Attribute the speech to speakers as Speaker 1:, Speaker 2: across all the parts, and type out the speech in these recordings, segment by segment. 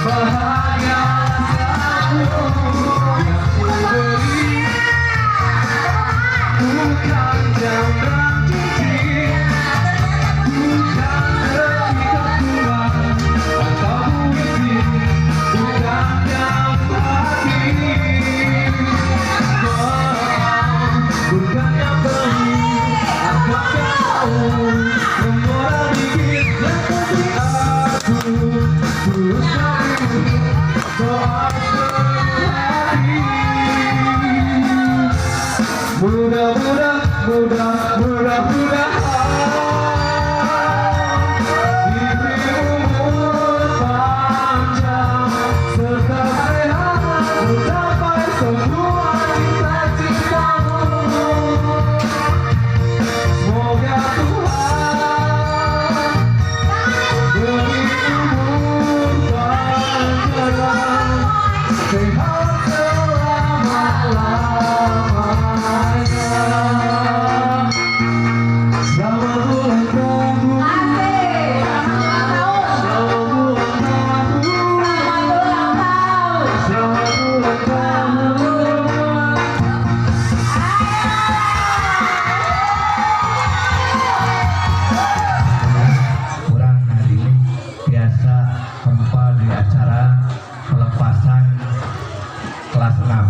Speaker 1: Bahagia selalu yang ku beri. Bukan jam dan cincin, bukan sekitar uang atau puisi, bukan jam hati. Oh, bukan yang beli atau kau memora dikit, yang penting aku tulus dari doa sepenuh hati. Mudah-mudah, mudah, mudah-mudahan diberi umur panjang serta sehat, mencapai semua cita-citamu. Semoga Tuhan beri umur panjang, sehat selama-lamanya. Selamat ulang tahun.
Speaker 2: Asik. Selamat ulang tahun.
Speaker 1: Selamat ulang tahun.
Speaker 2: Selamat ulang tahun.
Speaker 1: Selamat ulang tahun.
Speaker 3: Kurang hari ini biasa kumpul di acara pelepasan kelas 6.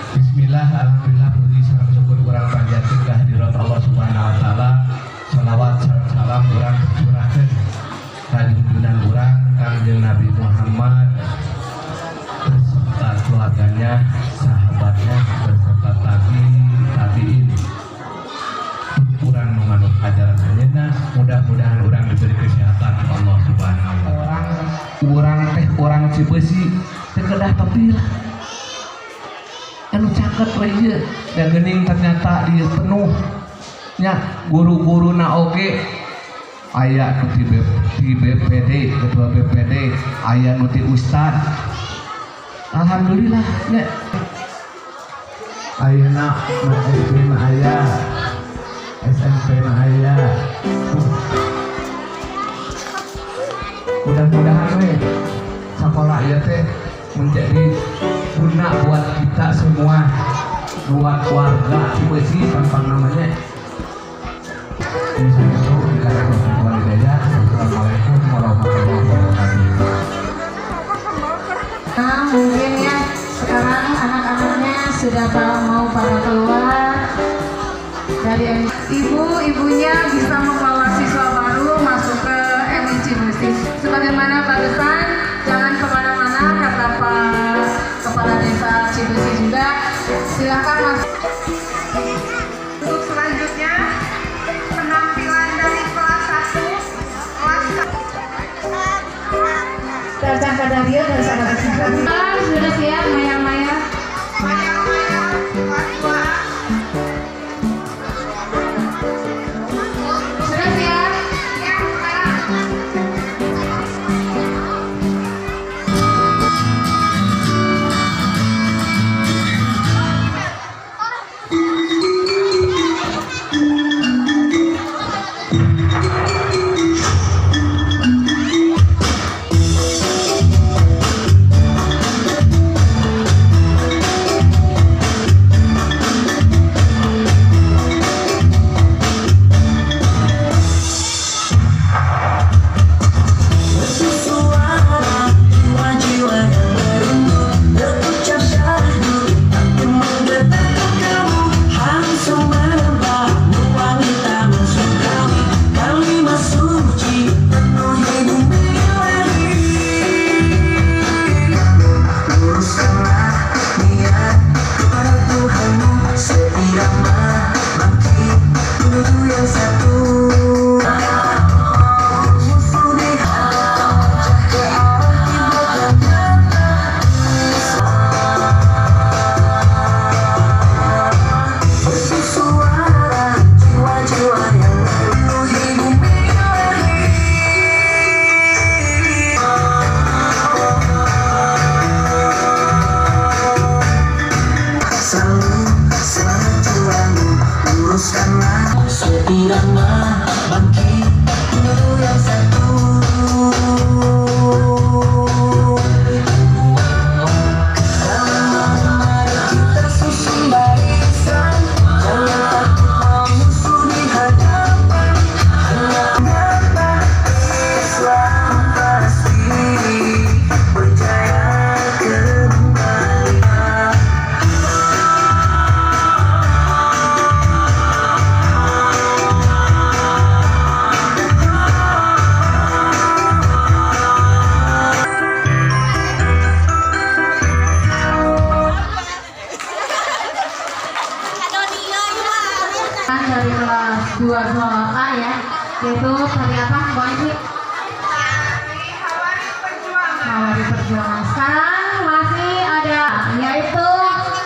Speaker 3: Bismillah, alhamdulillah, puji sareng syukur urang panjatkeun kehadirat Allah Subhanahu wa taala. Salawat sareng salam urang curahkeun ka junjungan urang Kangjeng Nabi Muhammad beserta keluarganya, sahabatnya, beserta tabi tabiin. Urang menganut ajaran anjeunna, mudah-mudahan urang diberi kesehatan oleh Allah Subhanahu wa taala. Urang teh urang Cibeusi teu kedah tepi lah. Anu caket we ieu da geuning ternyata ieu penuh nya guru-guruna oge aya nu ti BPD, ketua BPD, aya nu ti ustad. Alhamdulillah nya. Ayeuna nu SD na aya, SMP na aya. Mudah-mudahan we sekolah ieu teh menjadi guna buat kita semua, buat warga Cibeusi tanpa namanya. Misalnya itu. Assalamualaikum warahmatullahi wabarakatuh.
Speaker 2: Nah, mungkin ya sekarang anak-anaknya sudah mau pada keluar dari ibu ibunya bisa membawa siswa baru masuk ke MI Cibeusi. Sebagaimana barusan, jangan kemana-mana, kata Pak Kepala Desa Cibeusi juga. Silakan masuk.
Speaker 4: Untuk selanjutnya penampilan dari kelas 1, kelas
Speaker 2: Datang ke Dario dan sahabat. Sudah siap, Maya-Maya?
Speaker 4: Maya-Maya kelas 2.
Speaker 2: Sudah siap?
Speaker 4: Ya, sekarang.
Speaker 5: Suara jiwa-jiwa yang merindu terucap syahdu, tapi menggetarkan kamu langsung menebak wangi taman surgawi, kalimat suci penuhi bumi ilahi. Luruskanlah niat kepada Tuhanmu seirama bangkit menuju yang satu. Musuh di ke arah kiblat yang nyata. Bersuara jiwa-jiwa yang memenuhi bumi ilahi. Selalu semangat juangmu, luruskanlah seirama bangkit menuju yang satu.
Speaker 2: Dari kelas 2 A ya, yaitu tari apa, Mbak Ibu?
Speaker 4: Tari Hawari Perjuangan.
Speaker 2: Hawari Perjuangan. Sekarang masih ada, yaitu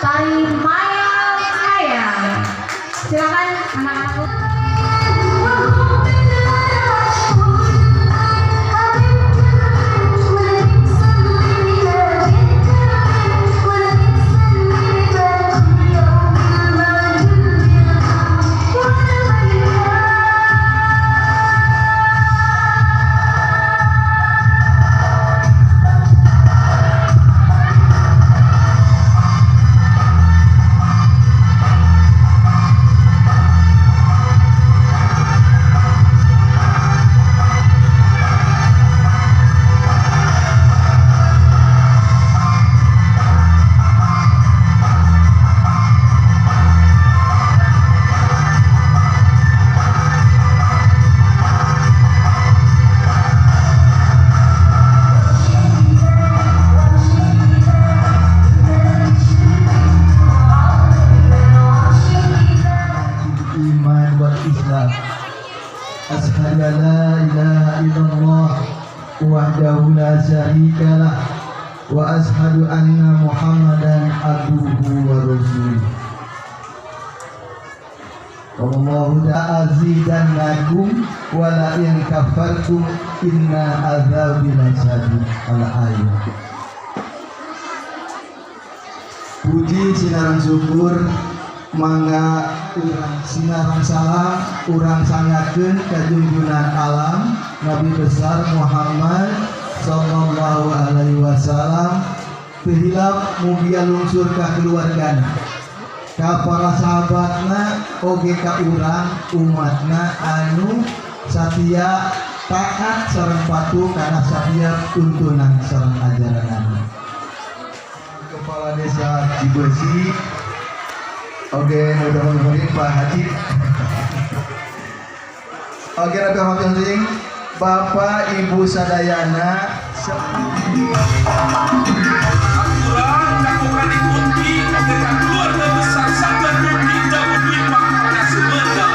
Speaker 2: tari Maya Kaya. Silakan, anak-anakku.
Speaker 1: Iman wal Islam. Ashhadu an la ilaha illallah wahdahu la syarika lah wa ashhadu anna Muhammadan abduhu wa rasuluh. Allahu azidannakum wa la in kafartum inna adzabi lasyadid. Al-ayat. Puji sinareng syukur mangga urang sinareng salam urang sanggakeun ka junjungan alam Nabi besar Muhammad sallallahu alaihi wasallam. Teu hilap mugia lungsur ka keluargana, ka para sahabatna, oge ka urang umatna anu satia taat sareng patuh kana satiap tuntunan sareng ajaran. Kepala Desa Cibeusi, oke, mudah-mudahan Pak Haji. Oke, Rabi Rahmatin, Bapak Ibu sadayana.
Speaker 6: Aturan cakukan ikuti dengan keluarga besar Sanggar Bukti Jamu Dwipa Karya Sumedang.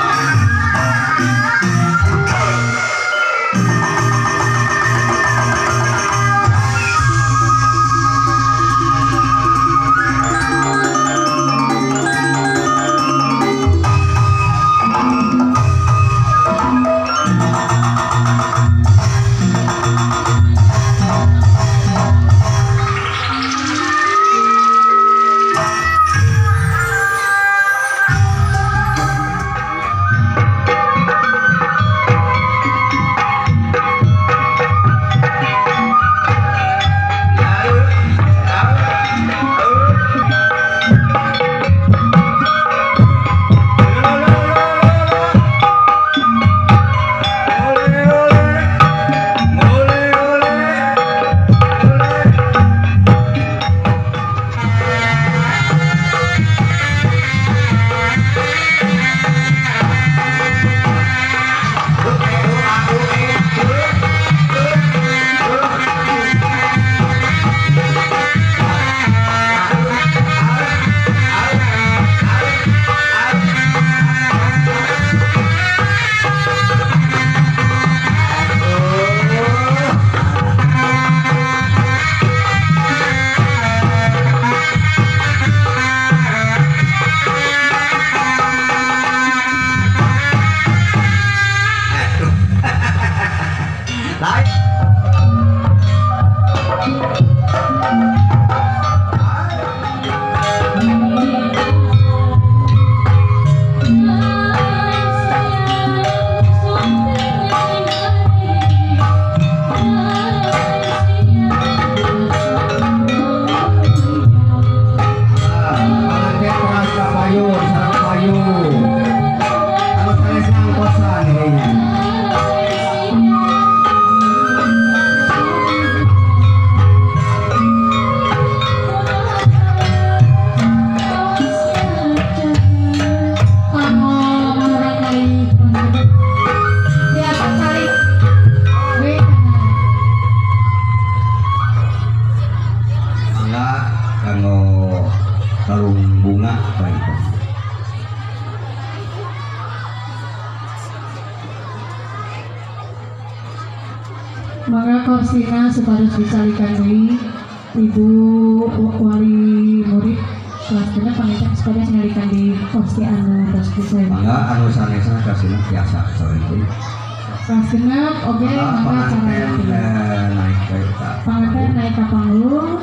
Speaker 2: Mangga korsina supados dicalikan deui. Ibu wali murid kelas 6 panginten supados nyalikan di kursi anu tos dicalikan.
Speaker 7: Mangga anu sanesna kasina tiasa saurang.
Speaker 2: Kelas 6 oge
Speaker 7: Mangga
Speaker 2: mangga
Speaker 7: panganten
Speaker 2: cara
Speaker 7: naik ke ka
Speaker 2: panganten naik ka panggung.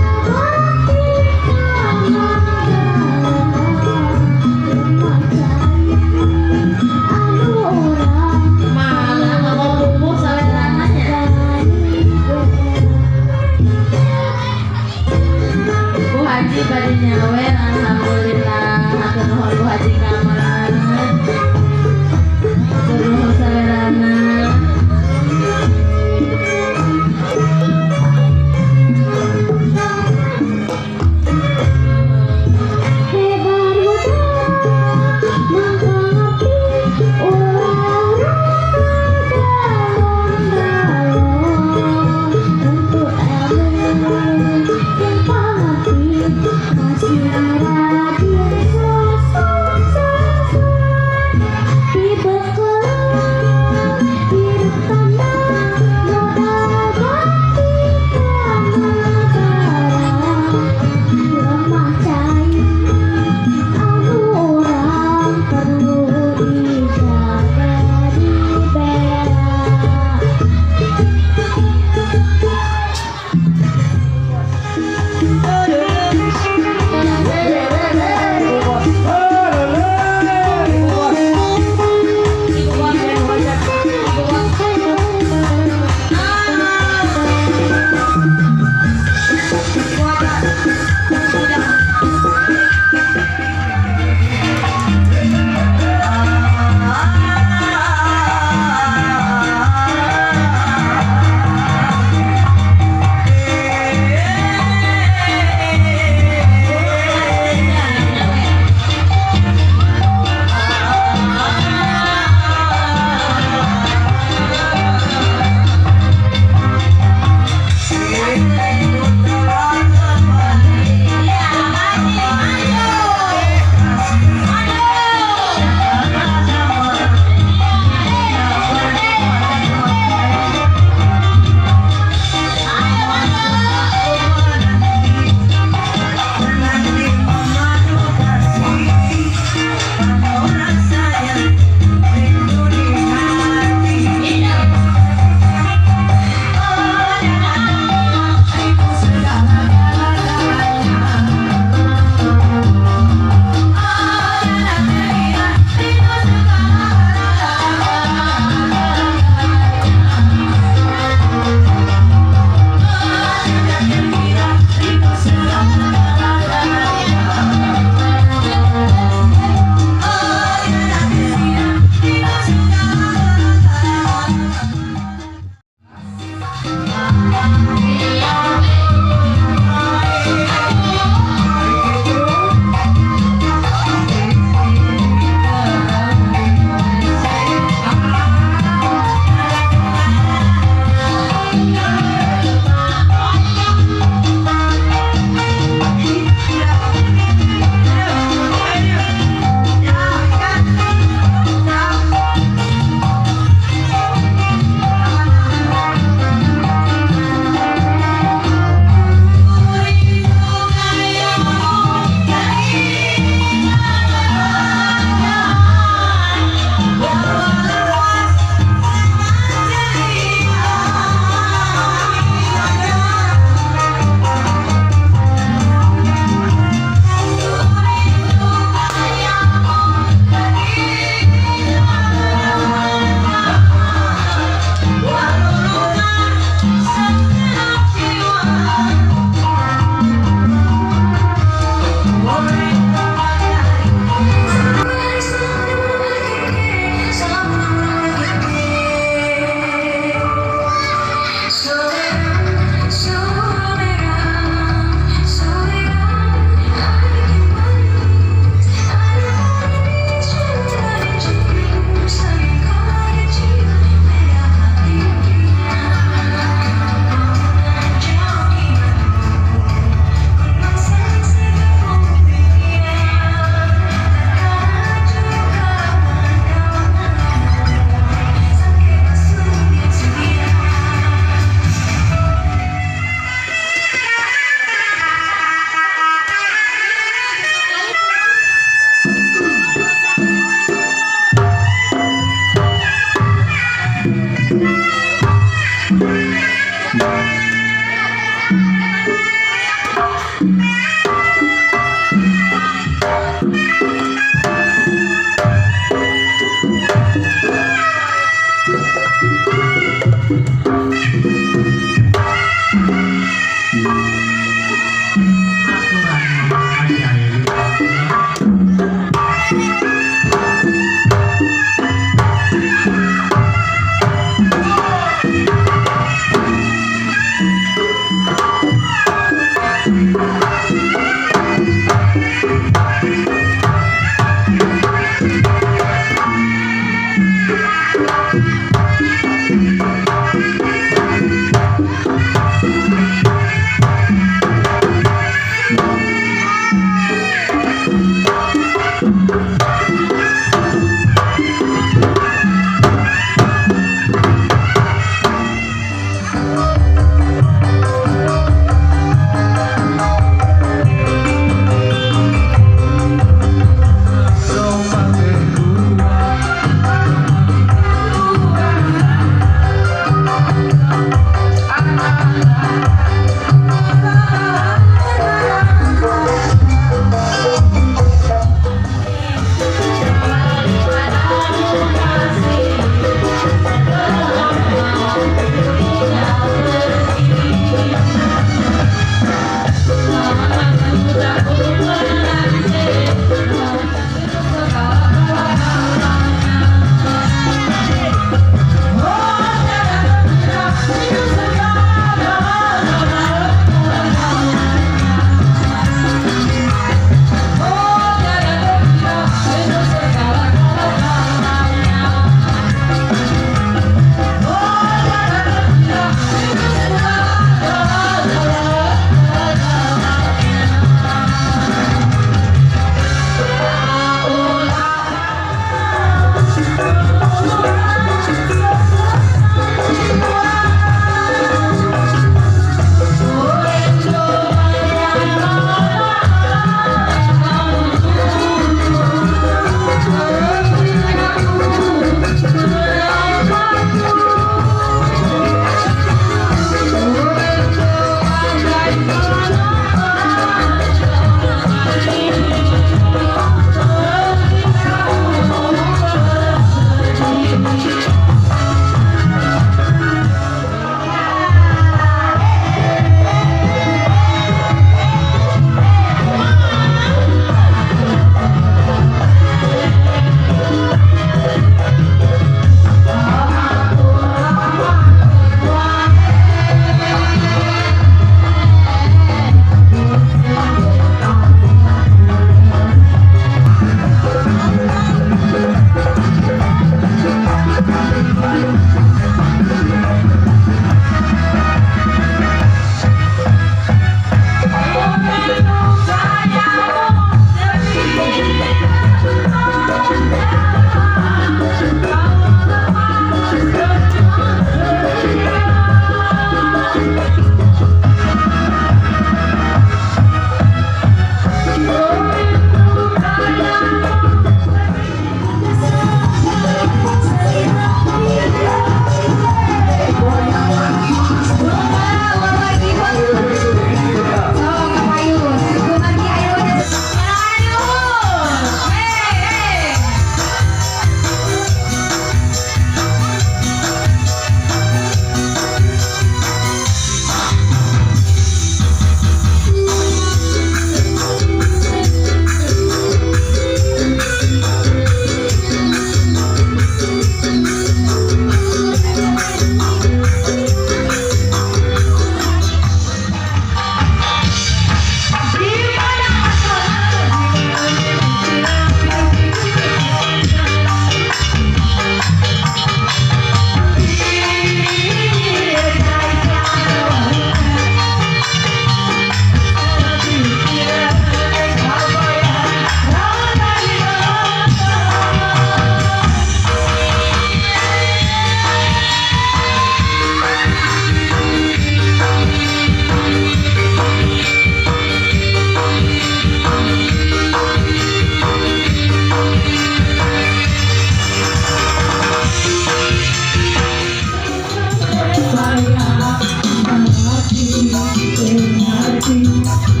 Speaker 2: Kasih.